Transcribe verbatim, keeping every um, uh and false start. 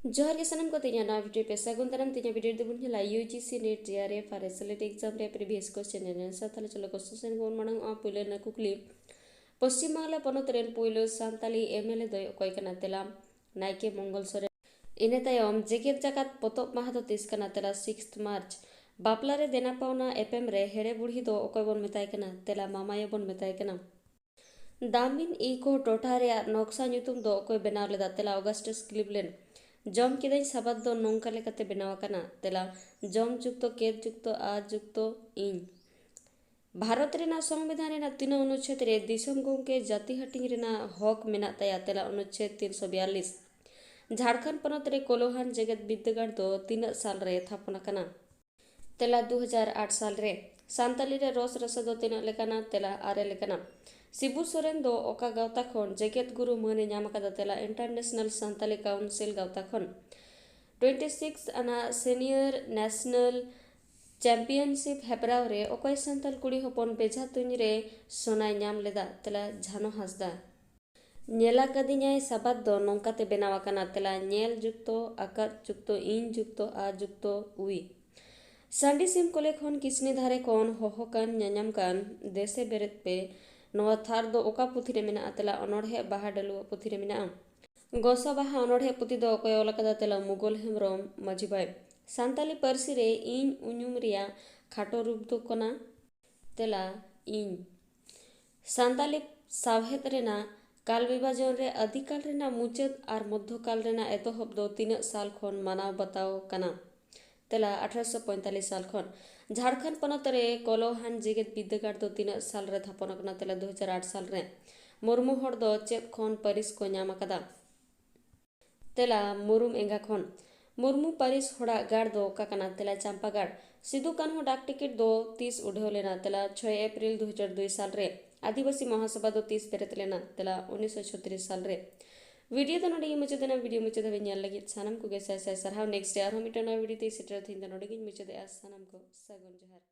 ᱡᱚᱦᱟᱨ ᱜᱮ ᱥᱟᱱᱟᱢ ᱠᱚ, ᱛᱮᱦᱮᱧᱟᱜ ᱱᱟᱣᱟ ᱵᱷᱤᱰᱤᱭᱳ ᱯᱮ ᱥᱟᱹᱜᱩᱱ ᱫᱟᱨᱟᱢ᱾ ᱛᱮᱦᱮᱧᱟᱜ ᱵᱷᱤᱰᱤᱭᱳ ᱨᱮᱫᱚ ᱵᱚᱱ ᱧᱮᱞᱟ ᱭᱩ ᱡᱤ C NET, J R F ᱟᱨ S L E T exam ᱨᱮᱭᱟᱜ ᱯᱨᱤᱵᱷᱤᱭᱟᱥ ᱠᱚᱥᱪᱮᱱ ᱮᱱᱟᱞᱤᱥᱤᱥ᱾ ᱛᱟᱦᱚᱞᱮ ᱪᱚᱞᱚ ᱠᱚᱥᱪᱮᱱ ᱥᱮᱫ ᱵᱚᱱ ᱢᱟᱲᱟᱝ ᱚᱜᱼᱟ᱾ ᱯᱳᱭᱞᱳ ᱨᱮᱱᱟᱜ ᱠᱩᱠᱞᱤ, ᱯᱚᱥᱪᱤᱢ ᱵᱟᱝᱞᱟ ᱯᱚᱱᱚᱛ ᱨᱮᱱ ᱯᱳᱭᱞᱳ ᱥᱟᱱᱛᱟᱞᱤ ᱮᱢ ᱮᱞ ᱮ ᱫᱚᱭ ᱚᱠᱚᱭ ᱠᱟᱱᱟ? ᱛᱮᱞᱟ, ᱱᱟᱭᱠᱮ ᱢᱚᱝᱜᱚᱞ ᱥᱚᱨᱮᱱ᱾ ᱤᱱᱟᱹ ᱛᱟᱭᱚᱢ ᱡᱮᱜᱮᱛ ᱡᱟᱠᱟᱛ ᱯᱚᱛᱚᱵ ᱢᱟᱦᱟ ᱫᱚ ᱛᱤᱥ ᱠᱟᱱᱟ? ᱛᱮᱞᱟ, ᱥᱤᱠᱥᱛᱷ ᱢᱟᱨᱪ᱾ ᱵᱟᱯᱞᱟ ᱨᱮ ᱫᱮᱱᱟ ᱯᱟᱣᱱᱟ ᱮᱯᱮᱢ ᱨᱮ ᱦᱮᱲᱮ ᱵᱩᱲᱦᱤ ᱫᱚ ᱚᱠᱚᱭ ᱵᱚᱱ ᱢᱮᱛᱟᱭ ᱠᱟᱱᱟ? ᱛᱮᱞᱟ, ᱢᱟᱢᱟᱭᱳ ᱵᱚᱱ ᱢᱮᱛᱟᱭ ᱠᱟᱱᱟ᱾ ᱫᱟᱢᱤᱱ ᱤᱠᱳ ᱴᱚᱴᱷᱟ ᱨᱮᱭᱟᱜ ᱱᱚᱠᱥᱟ ᱧᱩᱛᱩᱢ ᱫᱚ ᱚᱠᱚᱭ ᱵᱮᱱᱟᱣ ᱞᱮᱫᱟ? ᱛᱮᱞᱟ, ᱚᱜᱟᱥᱴᱟᱥ ᱠᱞᱤᱵᱞᱮᱱᱰ᱾ ᱡᱚᱢ ᱠᱮᱫᱟᱹᱧ ᱥᱟᱵᱟᱫ ᱫᱚ ᱱᱚᱝᱠᱟ ᱞᱮᱠᱟᱛᱮ ᱵᱮᱱᱟᱣ ᱟᱠᱟᱱᱟ᱾ ᱛᱮᱞᱟ, ᱡᱚᱢ ᱡᱩᱠᱛᱚ, ᱠᱮᱫ ᱡᱩᱠᱛᱚ, ᱟ ᱡᱩᱠᱛᱚ, ᱤᱧ᱾ ᱵᱷᱟᱨᱚᱛ ᱨᱮᱱᱟᱜ ᱥᱚᱝᱵᱤᱫᱷᱟᱱ ᱨᱮᱱᱟᱜ ᱛᱤᱱᱟᱹᱜ ᱚᱱᱩᱪᱷᱮᱫ ᱨᱮ ᱫᱤᱥᱚᱢ ᱜᱚᱢᱠᱮ ᱡᱟᱹᱛᱤ ᱦᱟᱹᱴᱤᱧ ᱨᱮᱱᱟᱜ ᱦᱚᱠ ᱢᱮᱱᱟᱜ ᱛᱟᱭᱟ? ᱛᱮᱞᱟ, ᱚᱱᱩᱪᱷᱮᱫ ᱛᱤᱱᱥᱚ ᱵᱤᱭᱟᱞᱞᱤᱥ᱾ ᱡᱷᱟᱲᱠᱷᱚᱸᱰ ᱯᱚᱱᱚᱛ ᱨᱮ ᱠᱳᱞᱳᱦᱟᱱ ᱡᱮᱜᱮᱛ ᱵᱤᱨᱫᱟᱹᱜᱟᱲ ᱫᱚ ᱛᱤᱱᱟᱹᱜ ᱥᱟᱞ ᱨᱮ ᱛᱷᱟᱯᱚᱱ ᱟᱠᱟᱱᱟ? ᱛᱮᱞᱟ, ᱫᱩ ᱦᱟᱡᱟᱨ ᱟᱴ ᱥᱟᱞ ᱨᱮ᱾ ᱥᱟᱱᱛᱟᱞᱤ ᱨᱮ ᱨᱚᱥ ᱨᱟᱥᱟ ᱫᱚ ᱛᱤᱱᱟᱹᱜ ᱞᱮᱠᱟᱱᱟ? ᱛᱮᱞᱟ, ᱟᱨᱮ ᱞᱮᱠᱟᱱᱟ᱾ ᱥᱤᱵᱩ ᱥᱚᱨᱮᱱ ᱫᱚ ᱚᱠᱟ ᱜᱟᱶᱛᱟ ᱠᱷᱚᱱ ᱡᱮᱜᱮᱛ ᱜᱩᱨᱩ ᱢᱟᱹᱱ ᱮ ᱧᱟᱢ ᱟᱠᱟᱫᱟ? ᱛᱮᱞᱟ, ᱤᱱᱴᱟᱨᱱᱮᱥᱱᱟᱞ ᱥᱟᱱᱛᱟᱞᱤ ᱠᱟᱣᱩᱱᱥᱤᱞ ᱜᱟᱶᱛᱟ ᱠᱷᱚᱱ᱾ ᱴᱩᱭᱮᱱᱴᱤ ᱥᱤᱠᱥ ᱟᱱᱟᱜ ᱥᱤᱱᱤᱭᱚᱨ ᱱᱮᱥᱱᱟᱞ ᱪᱟᱢᱯᱤᱭᱟᱱᱥᱤᱯ ᱦᱮᱯᱨᱟᱣ ᱨᱮ ᱚᱠᱚᱭ ᱥᱟᱱᱛᱟᱲ ᱠᱩᱲᱤ ᱦᱚᱯᱚᱱ ᱵᱮᱡᱷᱟ ᱛᱩᱧ ᱨᱮ ᱥᱚᱱᱟᱭ ᱧᱟᱢ ᱞᱮᱫᱟ? ᱛᱮᱞᱟ, ᱡᱷᱟᱱᱚ ᱦᱟᱸᱥᱫᱟ᱾ ᱧᱮᱞ ᱟᱠᱟᱫᱤᱧᱟᱭ ᱥᱟᱵᱟᱫ ᱫᱚ ᱱᱚᱝᱠᱟᱛᱮ ᱵᱮᱱᱟᱣ ᱟᱠᱟᱱᱟ᱾ ᱛᱮᱞᱟ, ᱧᱮᱞ ᱡᱩᱠᱛᱚ, ᱟᱠᱟᱫ ᱡᱩᱠᱛᱚ, ᱤᱧ ᱡᱩᱠᱛᱚ, ᱟ ᱡᱩᱠᱛᱚ, ᱩᱭ᱾ ᱥᱟᱺᱰᱤ ᱥᱤᱢ ᱠᱚᱞᱮ ᱠᱷᱚᱱ ᱠᱤᱥᱱᱤ ᱫᱷᱟᱨᱮ ᱠᱷᱚᱱ ᱦᱚᱦᱚ ᱠᱟᱱ ᱧᱟᱧᱟᱢ ᱠᱟᱱ ᱫᱮᱥᱮ ᱵᱮᱨᱮᱫ ᱯᱮ ᱱᱚᱣᱟ ᱛᱷᱟᱨ ᱫᱚ ᱚᱠᱟ ᱯᱩᱛᱷᱤ ᱨᱮ ᱢᱮᱱᱟᱜᱼᱟ? ᱛᱮᱞᱟ, ᱚᱱᱚᱬᱦᱮ ᱵᱟᱦᱟ ᱰᱟᱹᱞᱩᱣᱟᱹᱜ ᱯᱩᱛᱷᱤ ᱨᱮ ᱢᱮᱱᱟᱜᱼᱟ᱾ ᱜᱚᱥᱟ ᱵᱟᱦᱟ ᱚᱱᱚᱬᱦᱮ ᱯᱩᱛᱷᱤ ᱫᱚ ᱚᱠᱚᱭ ᱚᱞ ᱟᱠᱟᱫᱟ? ᱛᱮᱞᱟ, ᱢᱩᱜᱚᱞ ᱦᱮᱢᱵᱨᱚᱢ ᱢᱟᱹᱡᱷᱤ ᱵᱟᱭ᱾ ᱥᱟᱱᱛᱟᱞᱤ ᱯᱟᱹᱨᱥᱤ ᱨᱮ ᱤᱧ ᱩᱧᱩᱢ ᱨᱮᱭᱟᱜ ᱠᱷᱟᱴᱚ ᱨᱩᱯ ᱫᱚ ᱠᱟᱱᱟ᱾ ᱛᱮᱞᱟ, ᱤᱧ᱾ ᱥᱟᱱᱛᱟᱞᱤ ᱥᱟᱶᱦᱮᱫ ᱨᱮᱱᱟᱜ ᱠᱟᱞ ᱵᱤᱵᱷᱟᱡᱚᱱ ᱨᱮ ᱟᱹᱫᱤᱠᱟᱞ ᱨᱮᱱᱟᱜ ᱢᱩᱪᱟᱹᱫ ᱟᱨ ᱢᱚᱫᱽᱫᱷᱚᱠᱟᱞ ᱨᱮᱱᱟᱜ ᱮᱛᱚᱦᱚᱵ ᱫᱚ ᱛᱤᱱᱟᱹᱜ ᱥᱟᱞ ᱠᱷᱚᱱ ᱢᱟᱱᱟᱣ ᱵᱟᱛᱟᱣ ᱠᱟᱱᱟ? ᱛᱮᱞᱟ, ᱟᱴᱷᱨᱚᱥᱚ ᱯᱚᱸᱭᱛᱟᱞᱞᱤᱥ ᱥᱟᱞ ᱠᱷᱚᱱ᱾ ᱡᱷᱟᱲᱠᱷᱚᱸᱰ ᱯᱚᱱᱚᱛ ᱨᱮ ᱠᱚᱞᱚᱦᱟᱱ ᱡᱮᱜᱮᱛ ᱵᱤᱨᱫᱟᱹᱜᱟᱲ ᱫᱚ ᱛᱤᱱᱟᱹᱜ ᱥᱟᱞ ᱨᱮ ᱛᱷᱟᱯᱚᱱ ᱟᱠᱟᱱᱟ? ᱛᱮᱞᱟ, ᱫᱩ ᱦᱟᱡᱟᱨ ᱟᱴ ᱥᱟᱞ ᱨᱮ᱾ ᱢᱩᱨᱢᱩ ᱦᱚᱲ ᱫᱚ ᱪᱮᱫ ᱠᱷᱚᱱ ᱯᱟᱹᱨᱤᱥ ᱠᱚ ᱧᱟᱢ ᱟᱠᱟᱫᱟ? ᱛᱮᱞᱟ, ᱢᱩᱨᱩᱢ ᱮᱸᱜᱟ ᱠᱷᱚᱱ᱾ ᱢᱩᱨᱢᱩ ᱯᱟᱹᱨᱤᱥ ᱦᱚᱲᱟᱜ ᱜᱟᱲ ᱫᱚ ᱚᱠᱟ ᱠᱟᱱᱟ? ᱛᱮᱞᱟ, ᱪᱟᱢᱯᱟᱜᱟᱲ᱾ ᱥᱤᱫᱩ ᱠᱟᱹᱱᱦᱩ ᱰᱟᱠ ᱴᱤᱠᱤᱴ ᱫᱚ ᱛᱤᱥ ᱩᱰᱷᱟᱹᱣ ᱞᱮᱱᱟ? ᱛᱮᱞᱟ, ᱪᱷᱚᱭ ᱮᱯᱨᱤᱞ ᱫᱩ ᱦᱟᱡᱟᱨ ᱫᱩᱭ ᱥᱟᱞ ᱨᱮ᱾ ᱟᱹᱫᱤᱵᱟᱹᱥᱤ ᱢᱚᱦᱟᱥᱚᱵᱷᱟ ᱫᱚ ᱛᱤᱥ ᱵᱮᱨᱮᱫ ᱞᱮᱱᱟ? ᱛᱮᱞᱟ, ᱩᱱᱤᱥᱥᱚ ᱪᱷᱚᱛᱨᱤᱥ ᱥᱟᱞ ᱨᱮ᱾ ᱵᱷᱤᱰᱤᱭᱳ ᱫᱚ ᱱᱚᱰᱮ ᱜᱮ ᱢᱩᱪᱟᱹᱫ ᱮᱱᱟ᱾ ᱵᱷᱤᱰᱤᱭᱳ ᱢᱩᱪᱟᱹᱫ ᱫᱷᱟᱹᱵᱤᱡ ᱧᱮᱞ ᱞᱟᱹᱜᱤᱫ ᱥᱟᱱᱟᱢ ᱠᱚᱜᱮ ᱥᱟᱭ ᱥᱟᱭ ᱥᱟᱨᱦᱟᱣ᱾ ᱱᱮᱠᱥᱴ ᱨᱮ ᱟᱨᱦᱚᱸ ᱢᱤᱫᱴᱟᱝ ᱱᱟᱣᱟ ᱵᱷᱤᱰᱤᱭᱳ ᱛᱮ ᱥᱮᱴᱮᱨ, ᱛᱮᱦᱮᱧ ᱫᱚ ᱱᱚᱰᱮ ᱜᱤᱧ ᱢᱩᱪᱟᱹᱫᱮᱜᱼᱟ᱾ ᱥᱟᱱᱟᱢ ᱠᱚ ᱥᱟᱹᱜᱩᱱ ᱡᱚᱦᱟᱨ᱾